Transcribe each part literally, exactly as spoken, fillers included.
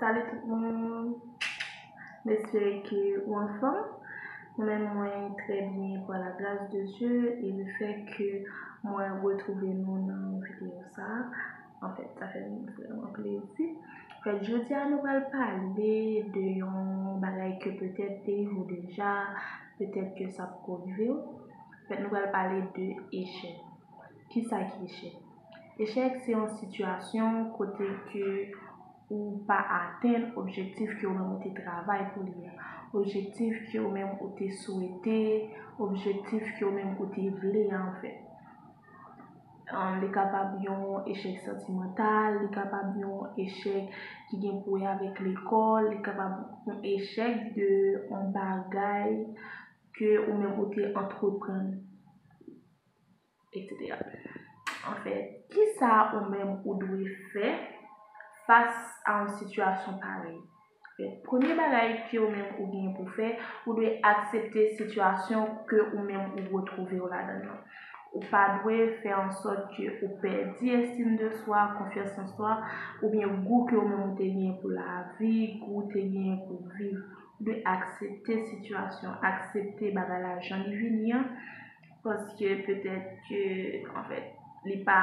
Salut tout moun. M espere ke ou anfòm. Mwen menm mwen trè byen pa la gras de Dye e le fè ke mwen retwouve nou nan videyo sa a, anfèt, sa fè m vrèman plezi. Anfèt, jodi a nou pral pale de yon bagay ke petèt te rive w deja, petèt ke sa poko rive w. Anfèt, nou pral pale de echèk. Kisa ki echèk? Echèk se yon sitiyasyon kote ke ou pa atenn objektif ke ou menm ou te travay pou li a, objektif ke ou menm ou te swete, objektif ke ou menm ou te vle a, anfèt. Li kapab yon echèk santimantal, li kapab yon echèk ki gen pou wè avèk lekòl, li kapab yon echèk de yon bagay ke ou menm ou te antreprann, etsetera. Anfèt, kisa ou menm ou dwe fè fas a yon sitiyasyon parèy? Anfèt, premye bagay ke ou menm ou gen pou fè, ou dwe aksepte sitiyasyon ke ou menm ou retwouve w ladan nan. Ou pa dwe fè ansòt ke ou pèdi estim de swa, konfyans an swa, oubyen gou ke ou menm ou te gen pou lavi, gou ou te gen pou viv. Ou dwe aksepte sitiyasyon, aksepte bagay la jan li vini an, paske petèt ke, anfèt, li pa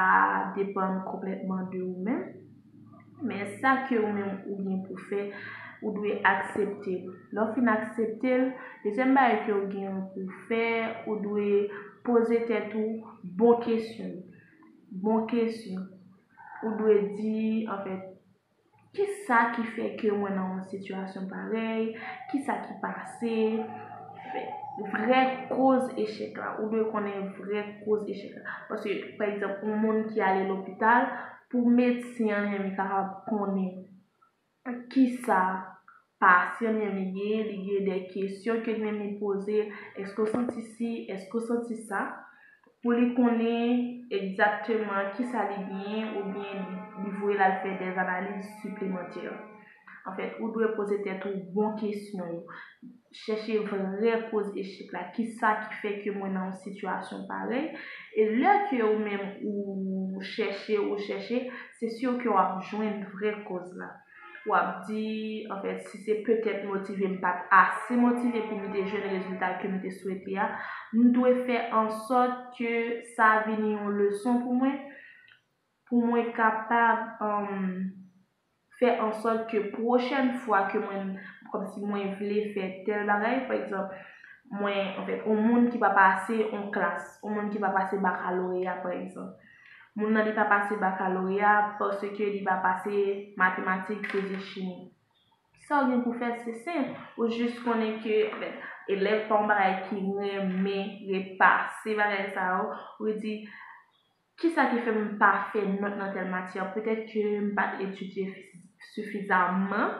depann konplètman de ou menm. Men sa ke ou menm ou gen pou fè, ou dwe aksepte l. Lè w fin aksepte l, dezyèm bagay ke ou gen pou fè, ou dwe poze tèt ou bon kesyon. Bon kesyon. Ou dwe di, anfèt, kisa ki fè ke mwen nan yon sitiyasyon parèy? Kisa ki pase? Vrè koz echèk la. Ou dwe konnen vrè koz echèk la. Paske, pa egzanp, yon moun ki ale lopital, pou medsen an li menm li kapab konnen kisa pasyan li menm li genyen, li gen de kesyon ke li menm li poze, èske w santi si, èske w santi sa, pou li konnen egzakteman kisa li genyen oubyen li, li voye l al fè de analiz siplemantè. Anfèt, ou dwe poze tèt ou bon kesyon yo. Chèche vrè koz echèk la. Kisa ki fè ke mwen nan yon sitiyasyon parèy? E lè ke ou menm ou chèche, ou chèche, se si ke w ap jwenn vrè koz la. W ap di, anfèt, si se petèt motive, m pa t ase motive pou m te jwenn rezilta ke m te swete a, m dwe fè ansòt ke sa vini yon leson pou mwen, pou mwen kapab, um, fè ansòt ke pwochèn fwa ke mwen, kòmsi mwen vle fè tèl bagay, pa egzanp, mwen, anfèt, yon moun ki pa pase yon klas, yon moun ki pa pase bakaloreya, pa egzanp. Moun nan li pa pase bakaloreya paske li pa pase matematik, fizik, chimi. Sa w gen pou fè, se senp. Ou jis konnen ke, anfèt, elèv pa yon bagay ki renmen repase bagay sa yo. Ou di, kisa ki fè m pa fè nòt nan tèl matyè? Petèt ke m pa t etidye sifizamman,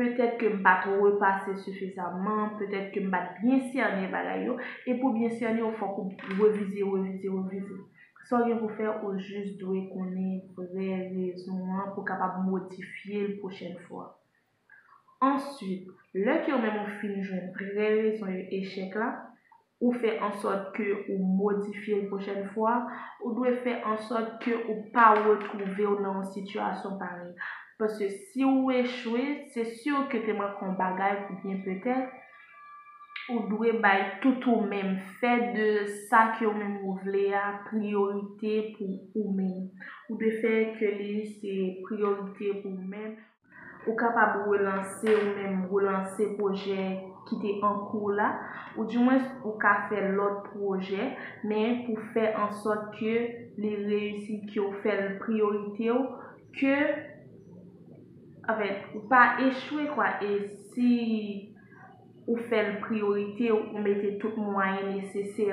petèt ke m pa t repase sifizamman, petèt ke m pa t byen sènen bagay yo. E pou byen sènen yo, fòk ou revize, revize, revize. Sa w gen pou fè, ou jis dwe konnen vrè rezon an pou w kapab modifye l pwochèn fwa. Answit, lè ke ou menm ou fin jwenn vrè rezon echèk la, ou fè ansòt ke ou modifye l pwochèn fwa, ou dwe fè ansòt ke ou pa retwouve w nan yon sitiyasyon parèy. Paske si ou echwe, se si ke te manke yon bagay oubyen petèt, ou dwe bay tout ou menm, fè de sa ke ou menm ou vle a priyorite pou ou menm. Ou dwe fè ke li se priyorite pou ou menm. Ou kapab relanse ou menm, relanse pwojè ki te an kou la, oudimwens ou ka fè lòt pwojè, men pou fè ansòt ke li reyisi, ke w fè l priyorite w, ke, anfèt, ou pa echwe kwa, e si ou fè l priyorite w, ou mete tout mwayen nesesè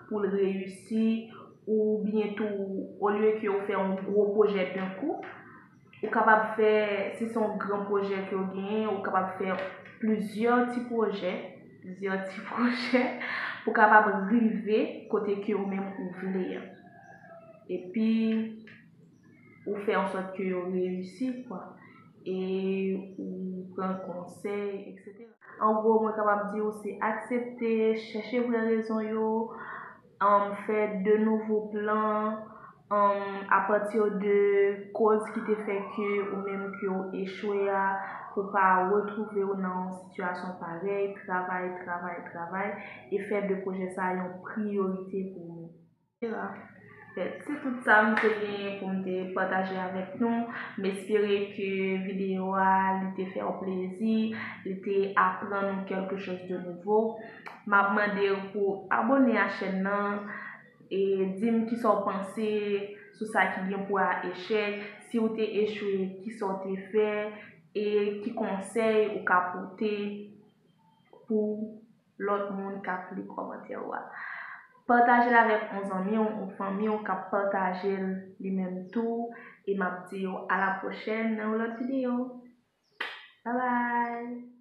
pou l reyisi, oubyen tou, olye ke w fè yon gwo pwojè d'un coup, ou kapab fè, si se yon gran pwojè ke w genyen, ou kapab fè plizyè ti pwojè, plizyè ti pwojè, pou kapab rive kote ke ou menm ou vle a. Epi, ou fè ansòt ke yo reyisi, kwa. E ou pran konsèy, etsetera. An gwo, mwen kapab di w se aksepte, chèche vrè rezon yo, um, fè de nouvo plan, um, apati de koz ki te fè ke ou menm ke w echwe a, pou w pa retwouve w nan yon sitiyasyon parèy, travay, travay, travay, e fè de pwojè sa a yon priyorite pou ou menm. Voilà. Se tout sa m te genyen pou m te pataje avèk nou. M espere ke videyo a, li te fè w plezi, li te aprann ou quelque chose de nouveau. M ap mande w pou abone a chèn nan e di m kisa w panse sou sa ki gen pou wè a echèk. Si w te echwe, kisa w te fè e ki konsèy ou ka pote pou lòt moun k ap li kòmantè ou a. Pataje l avèk yon zanmi w, yon fanmi w k ap pataje l li menm tou. E m ap di yo a la pwochèn nan yon lòt videyo. Babay!